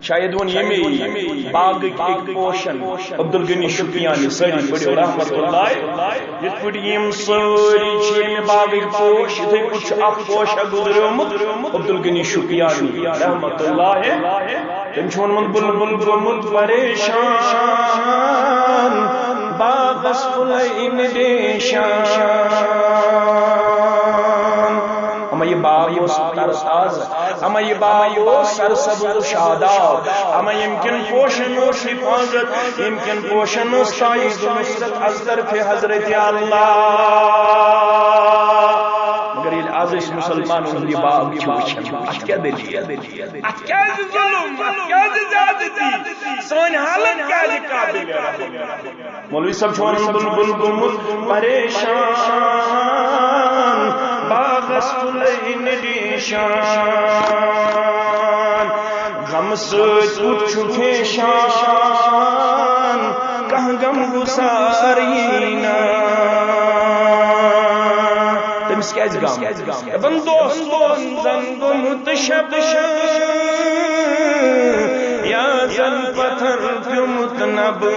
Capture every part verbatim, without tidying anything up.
شاید ووٚن ییٚمے باغٕکۍ أکۍ پوشن عبدالغنی شُپیانی، سٲری پٔرِو رحمت اللہ۔ یِتھ پٲٹھۍ یِم سٲری چھِ ییٚمہِ باغٕکۍ پوش، یِتھے پٲٹھۍ چھُ اکھ پوشہ گُزریومُت عبدالغنی شُپیانی رحمت اللہ۔ تٔمۍ چھُ ووٚنمُت، بُلبُل گوٚمُت پریشان، باغس پھُلے نہٕ ریشان۔ اما یہِ باغ اوس تر تازٕ، اما یہِ باغ اوس سرسبز و شاداب، اما ییٚمہِ کِنۍ پوشن اوس حفاظت، ییٚمہِ کِنۍ پوشن اوس تائید و نصرت از طرفِ حضرت اللہ۔ مگر ییٚلہِ از أسۍ مسلمانن ہُنٛد یہِ باغ چھِ وٕچھان، اتھ کیٛاہ دٔلیٖل؟ اتھ کیٛازِ ظلم؟ اتھ کیٛازِ زیادتی؟ سٲنۍ حالت کیٛازِ قابلِ رحم؟ مولوی صٲب چھُ وَنان، بُلبُل گوٚمُت پریشان، باغس پھُلے نہٕ ریشان، غم سۭتۍ کُٹھ چھُ پھیشان، کانٛہہ غم گُسار یی نہٕ۔ تٔمِس کیٛازِ غم؟ دَپان، دوستو، زن گوٚمُت شب، یا زن پتھر پیوٚمُت نبہٕ۔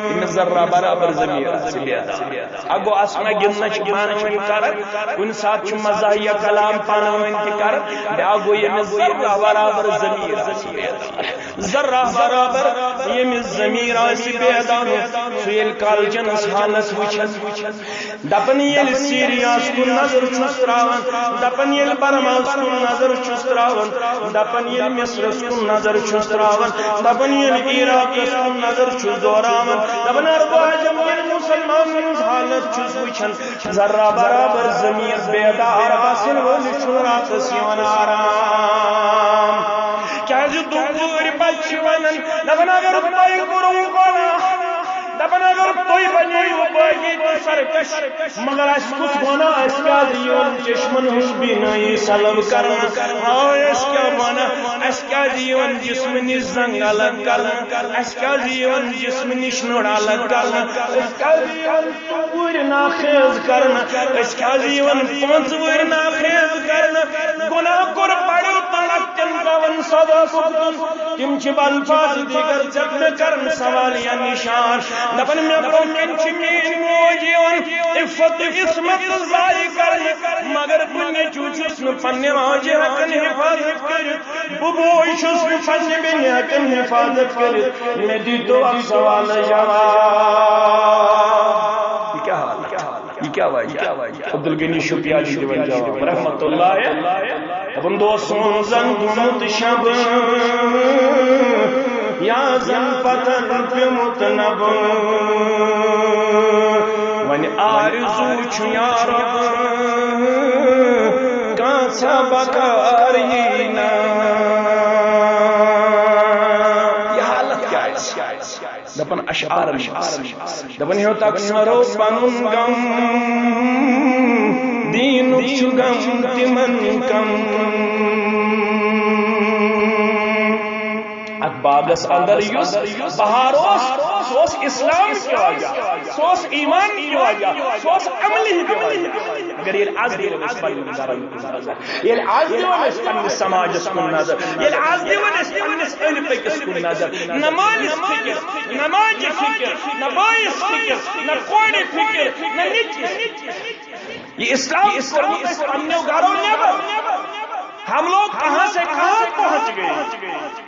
ییٚمِس ذرہ برابر ضمیٖر آسہِ بیدار۔ اَکھ گوٚو اَسنا گِنٛدنہ چھِ پانہٕ ؤنۍ کران، کُنہِ ساتہٕ چھُ مزاحیہ کلام پانہٕ ؤنۍ تہِ کران، بیٛاکھ گوٚو ییٚمِس ذرہ برابر ضمیٖر آسہِ بیدار۔ ذرہ برابر ییٚمِس ضمیٖر آسہِ بیدار، سُہ ییٚلہِ کالچنس حالت وٕچھن، دپان ییٚلہِ سیریاہس کُن نظر چھُس تراوان، دپان ییٚلہِ برماہس کُن نظر چھُس تراوان، دپان ییٚلہِ مصرس کُن نظر چھُس تراوان، دپان ییٚلہِ عراقس کُن نظر چھُس دوراوان، دپان عرب و عجم کٮ۪ن مسلمانن ہٕنٛز حالت چھُس وٕچھان، ذرہ برابر ضمیٖر بیدار آسن وٲلِس چھُنہٕ راتس یِوان آرام۔ کیازِ دُکھ وٲرۍ بچہِ چھِ ونان، دپان اگر تۄہہِ کوٚروٕ گۄناہ، دپان اگر تُہۍ بنییِو بٲغی تہٕ سرکش، مگر اسہِ کُس گۄناہ؟ اسہِ کیازِ یِوان چشمن ہٕنٛز بینٲیی سلب کرنہٕ؟ آ، أسۍ کیٛاہ ونان؟ اسہِ کیازِ یِوان جسمہٕ نِش زنگ الگ کرنہٕ؟ اسہِ کیازِ یِوان جسمہٕ نِش نٔر الگ کرنہٕ؟ أسۍ کیازِ یِوان ژوٗرِ ناخیز کرنہٕ؟ أسۍ کیازِ یِوان پانٛژھ وٕہٕرۍ ناخیز کرنہٕ؟ گۄناہ کوٚر بڑیو تہٕ لۄکٹٮ۪ن ترٛاوان سزا بھُگتُن۔ تِم چھِ الفاظ دیگر ژےٚ مےٚ کرن سوالیہ نشان۔ دپان مےٚ برونٛہہ کَنہِ چھِ میٛٲنۍ موج یِوان، عفت و عصمت ضایع کرنہٕ، مگر بہٕ نیٚچوٗ چھُس نہٕ پننہِ ماجہِ ہٮ۪کان حفاظت کٔرِتھ، بہٕ بوے چھُس نہٕ پننہِ بیٚنہِ ہٮ۪کان حفاظت کٔرِتھ۔ مےٚ دیٖتو اکھ سوال جواب۔ یہِ کیٛاہ حال؟ یہِ کیٛاہ وجہ؟ عبدالغنی شُپیانی دِوان جواب، رحمت اللہ۔ دپان دوستو، زن گوٚمُت شب، یا زن پتھر پیوٚمُت نبہٕ۔ وۄنۍ آرزو چھُ یا رب، کانٛژھا بکار یی نہٕ۔ یہِ حالت کیٛاہ آسہِ؟ دپان اشعارن منٛز۔ دپان ہیوٚت اکثرو پنُن غم، دیٖنُک چھُ غم تِمن کم۔ اتھ باغس اندر یُس بہار اوس، سُہ اوس اسلام کہِ وجہ، سُہ اوس ایمان کہِ وجہ، سُہ اوس عملی کہِ وجہ۔ مگر ییٚلہِ از دِوان أسۍ پننٮ۪ن گرن کُن نظر، ییٚلہِ از دِوان أسۍ پننِس سماجس کُن نظر، ییٚلہِ از دِوان أسۍ پننِس أنٛدۍ پٔکِس کُن نظر، نہ مٲلِس فِکر، نہ ماجہِ فِکر، نہ بٲیِس فِکر، نہ کورِ فِکر، نہ نیٚچوِس۔ یہ اسلام کوٚرمُت أسۍ پننیو گرو نٮ۪بر۔ ہم لوگ کہاں سے کہاں پہنچ گئے؟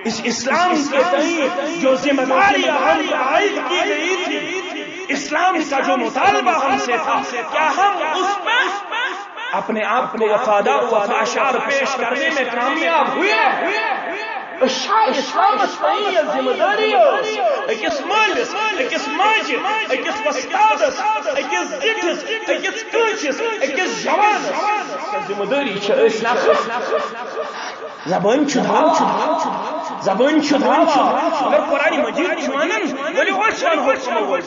اس اسلام کے تئیں جو ذمہ داری ہم پر عائد کی گئی تھی، اسلام کا جو مطالبہ ہم سے تھا، کیا ہم اس پہ اپنے آپ کو وفادار و اشعار پیش کرنے میں کامیاب ہوئے؟ أسۍ چھا اسلامس تئیں یہِ ذمہ دٲری ٲس أکِس مٲلِس، أکِس ماجہِ، أکِس وۄستادس، أکِس زِٹھِس، أکِس کٲنٛسِس، أکِس جوانس؟ سۄ ذمہ دٲری چھِ أسۍ نکھٕ۔ زبٲنۍ چھُ دھاو، زبٲنۍ چھُ دھاو۔ مگر قرآن مجید چھُ ونان، ؤلِو أسۍ ونہو تِمو ؤلۍ۔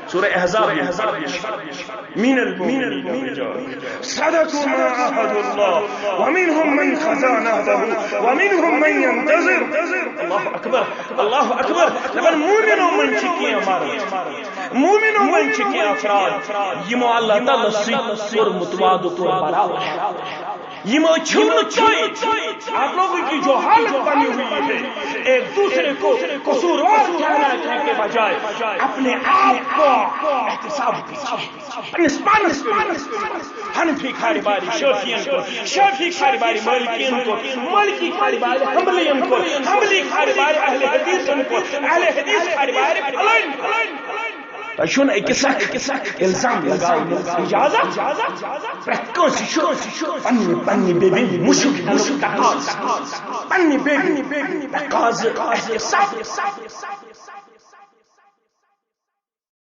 سورہ احزاب، احزاب، من المؤمنین رجال صدقوا ما عاهدوا الله ومنهم من قضى نحبه ومنهم من ينتظر۔ اللہ اکبر، اللہ اکبر۔ دپان مومنو منٛز چھِ کینٛہہ مرد، مومنو منٛز چھِ کینٛہہ افراد، یِمو اللہ تعالیٰ سۭتۍ کوٚرمُت وعدٕ کوٚر برابر۔ یِمو چھِو نہٕ تُہۍ، آپ لوگوں جو حالت بنی ہوئی ہے، ایک دوسرے کو قصوروار ٹھہرانے کے بجائے اپنے آپ کو احتساب کیجیے، پنس پنس پنس۔ حنفی کھارِ بارِ شافعین کو، شافعی کھارِ بارِ مالکین کو، مالکی کھارِ بارِ حنبلین کو، حنبلی کھارِ بارِ اہل حدیثن کو، اہل حدیث کھارِ بارِ فلٲنۍ۔ تۄہہِ چھُو نہٕ أکِس اکھ، أکِس اکھ الزام لگاونُک اجازت۔ پرٛٮ۪تھ کٲنٛسہِ چھُ پننہِ، پننہِ بیٚیہِ مُشُک، مُشُک تقاضہٕ، پننہِ بیٚیہِ تقاضہٕ احتساب۔